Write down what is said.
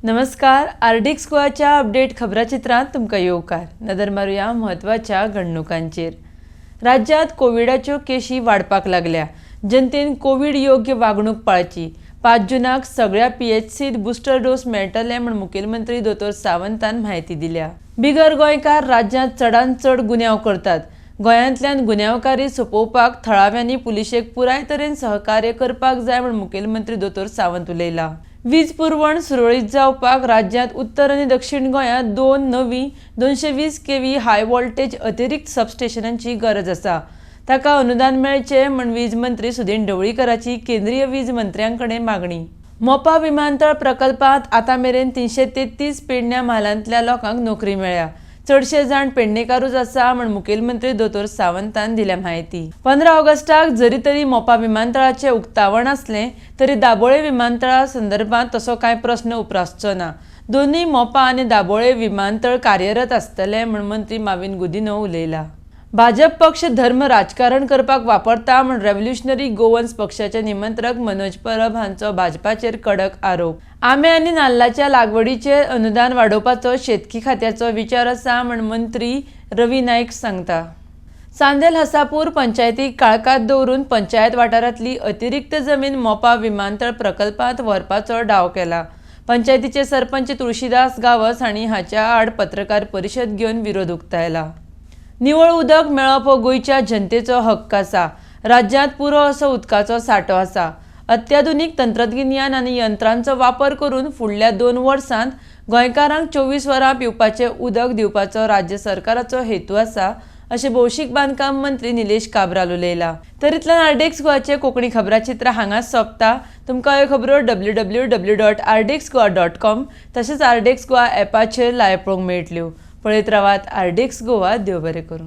नमस्कार, RDX गोवाच्या update खबराचित्रांत तुमकां येवकार. नदर मारुया म्हत्वाच्या घडणुकांचेर. राज्यांत कोविडाच्यो केशी वाडपाक लागल्या. जनतेन कोवीड योग्य वागणूक पाळची. 5 जुनाक सगळ्या पीएचसीत बुस्टर डोस मेळटले म्हूण मुखेलमंत्री दोतोर सावंतान म्हायती दिल्या. बिगर गोंयकार राज्यांत चडांत चड गुन्यांव करतात. गोंयांतल्यान गुन्यांवकारी सोंपोवपाक थळाव्यांनी पुलिशेक पुराय तरेन सहकार्य करपाक जाय म्हूण मुखेलमंत्री दोतोर सावंत उलयला. वीज पुरवण सुरळीत जावपाक राज्यांत उत्तर आनी दक्षिण गोंयांत दोन नवी 220 केव्ही हाय व्होल्टेज अतिरिक्त सबस्टेशनांची गरज आसा. ताका अनुदान मेळचें म्हूण वीज मंत्री सुदिन ढवळीकराची केंद्रीय वीज मंत्र्यां कडेन मागणी. मोपा विमानतळ प्रकल्पांत आतां मेरेन 333 पेडण्या म्हालांतल्या लोकांक नोकरी मेळ्ळ्या. चडशे जाण पेडणेकारूच आसा म्हूण मुखेलमंत्री दोतोर सावंतान दिल्या म्हायती. 15 ऑगस्टाक जरी तरी मोपा विमानतळाचें उक्तावण आसलें तरी दाबोळे विमानतळा संदर्भात तसो कांय प्रस्न उप्रासचो ना. दोनूय मोपा आनी दाबोळे विमानतळ कार्यरत आसतले म्हूण मंत्री माविन गुदिन्हो उलयला. भाजप पक्ष धर्म राजकारण करपाक वापरता म्हूण रेव्होल्युशनरी गोवन्स पक्षाचे निमंत्रक मनोज परब हांचो भाजपाचेर कडक आरोप. आंबे आनी नाल्लाच्या लागवडीचेर अनुदान वाडोवपाचो शेतकी खात्याचो विचार आसा म्हूण मंत्री रवी नायक सांगता. चांदेल हसापूर पंचायतीक काळखांत दवरून पंचायत वाठारांतली अतिरिक्त जमीन मोपा विमानतळ प्रकल्पांत व्हरपाचो डाव केला. पंचायतीचे सरपंच तुळशीदास गांवस हांणी हाच्या आड पत्रकार परिशद घेवन विरोध उक्तायला. निवळ उदक मेळप हो गोंयच्या जनतेचो हक्क आसा. राज्यांत पुरो असो उदकाचो सांठो आसा. अत्याधुनीक तंत्रगिन्यान आनी यंत्रांचो वापर करून फुडल्या 2 वर्सांत गोंयकारांक 24 वरां पिवपाचें उदक दिवपाचो राज्य सरकाराचो हेतू आसा, अशें भौशीक बांदकाम मंत्री निलेश काब्राल उलयला. तर इतल्यान आरडीएक्स गोवाचे कोंकणी खबराचित्र हांगाच सोंपता. तुमकां ह्यो खबरो www.rdxgoa.com तशेंच आरडीएक्स गोवा एपाचेर लायव्ह पळोवंक मेळटल्यो. पळयत रावात आरडीएक्स गोवा. देव बरें करूं.